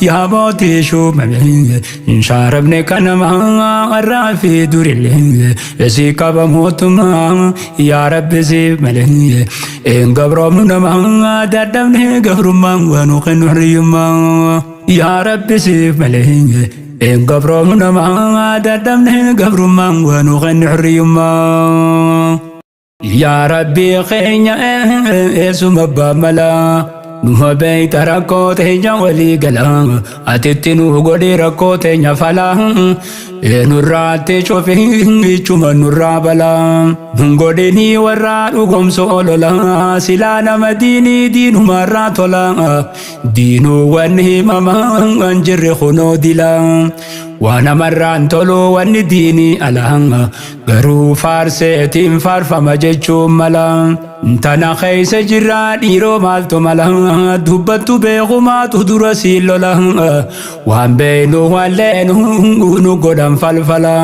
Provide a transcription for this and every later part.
Yaa mootii shuumame hin shaaramne kanama har'aa fi durillee si qaba mootummaa yaa rabbi siif malee hin gabroomnu nama dadhabne gabrummaan waan kennu hiriyyummaa yaa rabbi siif malee hin gabroomnu nama dadhabne gabrummaan waan kennu hiriyyummaa. Yaa Rabbii keenya eessuma abbaa malaa numa beeyta rakkoo teenya walii gala atitti nu godhi rakkoo teenya falaa nurraatti cufi ichuma nurraa balaa nun godhinii warraa dhugomsu olola silaa nama diinii diinumarraa tola diinuu wanni himamaa jirre kunoo dila waa namarraan tolu wanni diinii alaa garuu faarseetiin faarfama jechuun mala tana keessa jirraa dhiiroo maaltu mala dubbattu beekumaatu dura siin lola waan beeynu waan leenu nu godhan falfala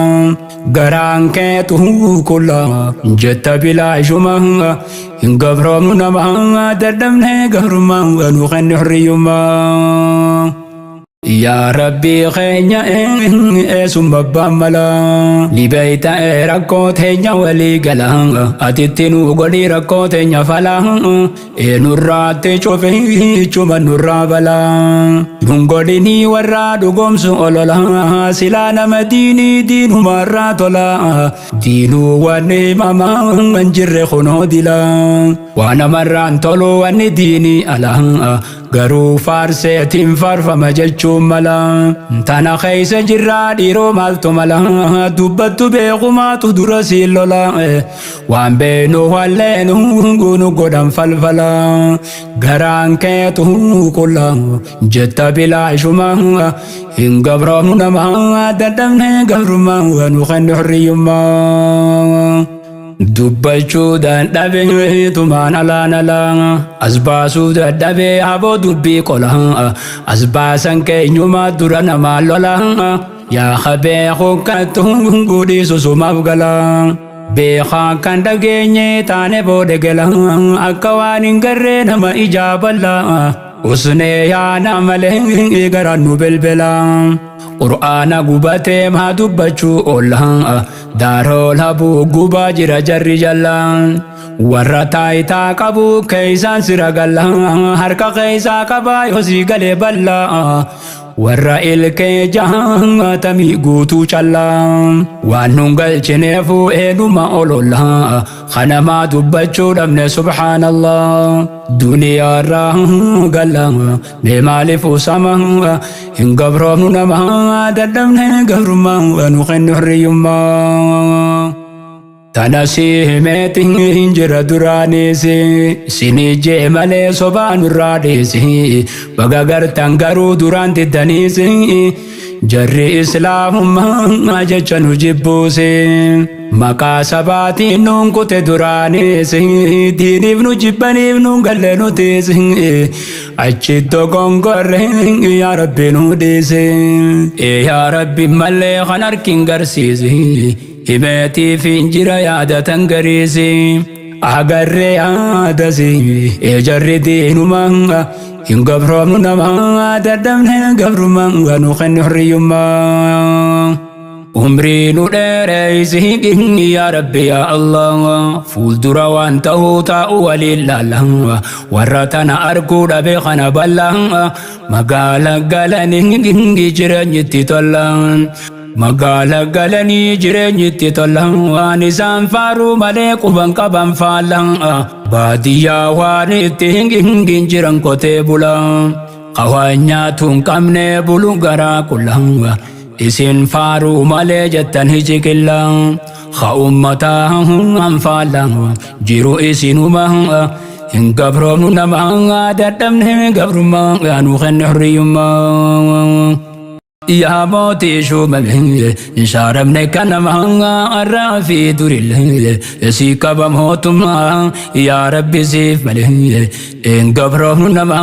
garaan keetu kulla jetta bilaashuma hin gabroomnu nama dadhabne gabrummaa nu kenni hurriyyummaa. Yaa Rabbii keenya eessuma abbaan malaa ni beeyta rakkoo teenya walii gala atitti nu godhi rakkoo teenya falaa nurraatti cufi ichuma nurraa balaa nun godhinii warraa dhugomsu olola silaa nama diinii diinumarraa tola diinuu wanni himamaa hin jirre kunoo dila waa namarraan tolu wanni diinii alaa garuu faarseetiin faarfama jechuun mala tana keessa jirraa dhiiroo maaltu mala dubbattu beekumaatu dura siin lola waan beenu waan leenu nu godhan falfala garaan keetu qulla jetta bilaashuma hin gabroomnu nama dadhabne gabrummaa nu kennu hurriyyummaa. Dubbachuu dadhabee tumaan alaan alaa as baasuu dadhabee haboo dubbii qola as baasan keenyumaa dura namaa lola yaa habee hukkattu gudhiisu sumaaf gala beekaa kan dhageenye taane booda gala akka waan hin garree nama ijaa bal'aa usnee yaana malee garaan nu belbela. Qur'aana gubatee maa dubbachuu oolla daaroo labuu gubaa jira jarri jalla warra taayitaa qabu keeysaan sira galla harka keeysaa qabaa yoosii galee bal'aa warra ilkee jaatamii guutuu callaa waan nun galchineefu eenuma ololla kanamaa dubbachuu dhabne subhaanallah duniyaarraa galla mee maaliif usama hin gabroomnu nama dadhabne gabrummaa nu kennu hurriyyummaa. Tana si himeeti hin jira duraanis isinii jee malee sobaa nurraa dhiisi baga gartan garuu duraan diddaniis jarri islaamummaa jecha nu jibbuusi maqaa sabaatiin nuun kute duraanis diiniif nu jibbaniif nuun galle nutiis achi dogongorre yaa rabbi nu dhiisi yaa rabbi malee kan harkin garsiisi himeetiif hin jira yaadatan gariisi agarree yaadasi ejarri diinuma hin gabroomnu nama dadhabne gabrummaa nu kennu hurriyyummaa. Umrii nu dheereysi yaa rabbi yaa Allah fuuldura waan ta'uu taa'u waliin laalla warra tana arguu dhabe kana bal'aa magaala galanii jireenyitti tola. Magaala galanii jireenyitti tola waan isaan faaruu malee quban qaban faalla baadiyyaa waan itti hin jiran qotee bula qawaan nyaatu hin qabne bulu garaa qulla isin faaruu malee jettan hijiqilla ha ummataa hanfaalla jiru isinuma hin gabroomnu nama dadhabne gabrummaa nu kenne hurriyyummaa. Yaa mootii shuumame hin shaaramne kanama har'aa fi durillee si qaba mootummaa yaa rabbi siif malee hin gabroomnu nama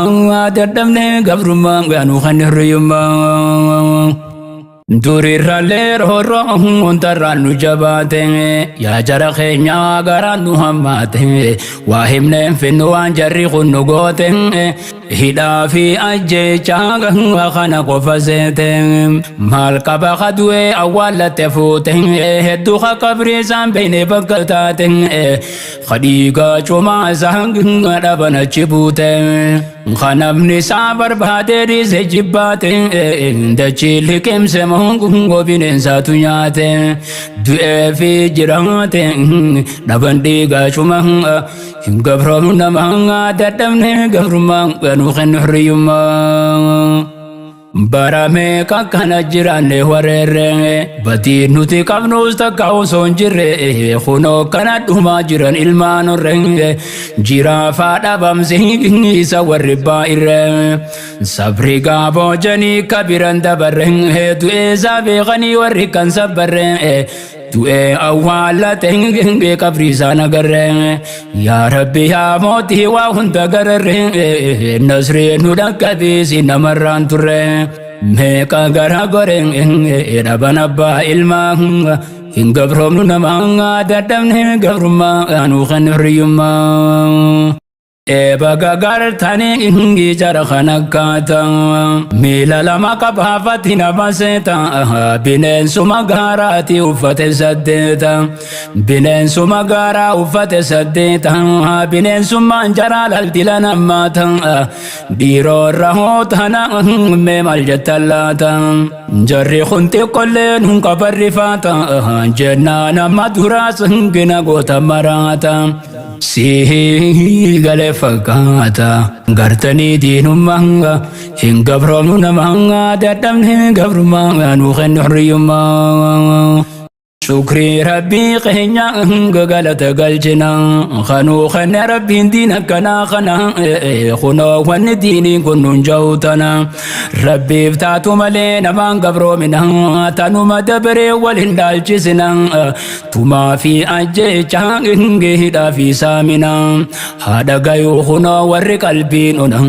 dadhabne gabrummaa nu kenne hurriyyummaa. Durirrallee roorroo hundarraan nu jabaate yaa jara keenyaa garaan nu hammaate waa himneen finnu waan jarri kun nu goote. Hidhaa fi ajjeechaa kana qofa seete. Maal qaba kadu'ee awwaallatte fuute, hedduu ka qabrii isaan beekne bakka taate, kadhiigaa cumaa isaa dhaban achi buute. Ka namni isaa barbaadee dhiise jibbaate, dachii liqimse moo bineensaatu nyaate. Du'ee fi jiraate dhaban dhiigaa cumaa, hin gabroomnu namaa, dadhabne gabrummaa, nu kennu hiriyyummaa. Bara meeqa kana jiraanne wareerre, badii nuti qabnus takka osoo hin jirre, kunoo kana dhumaa jiran ilmaan horre, jiraafaa dhabamsi isa warri baay'irre. Sabri gaaboo janii kabiran dabarre, du'ee isaa beekanii warri kan sabbarre, du'ee awwaallate qabrii isaan agarre. Yaa Rabbi, yaa mootii waa hunda gararre, nasrii nu dhaqqabiisi namarraan turre. Meeqa gara gore dhaban abbaa ilmaa, hin gabroomnu namaa, dadhabne gabrummaa, nu kennu hiriyyummaa. Eeba gagartanii jara kana kaata, miila lama qabaafatti nama seeta, bineensuma gaaraati uffate saddeeta, bineensuma gaaraa uffate saddeeta, bineensummaan jaraa laltila namaata, dhiiroorra hootana mee maal jettan laata? Jarri kun xiqqolleen hun qabarrifaata jennaan, amma duraas gina goota maraata. Si galee fakkaata gartanii diinummaa, hin gabroomnu namaa, dadhabne gabrummaa, nu kennu hiriyyummaa. Shukrii Rabbii keenya galata galchina, kanuu kenne Rabbiin diin akkanaa kana, kunoo wanni diiniin kun nun jawtana. Rabbiif taatu malee namaan gabroomina, tanuma dabaree wal hin dhaalchisina, tumaa fi ajjeechaa hidhaa fi saamina. Haadha gayuu kunoo warri qalbiin ona,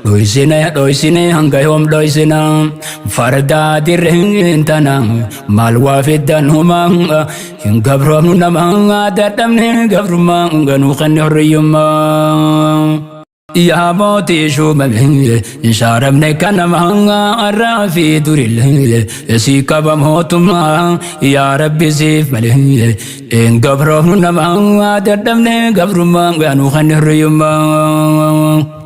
dhoysine dhoysine hanga yoom dhoysina? Fardaa dirreen tana maal waa fiddan huma, hin gabroomnu namaa, dadhabne gabrummaa, ganuu kenne horiyyummaa. Yaa mootii shuumame, hin shaaramne kanama har'aa fi durillee si qaba mootummaa, yaa Rabbi siif malee hin gabroomnu namaa, dadhabne gabrummaa, ganuu kenne horiyyummaa.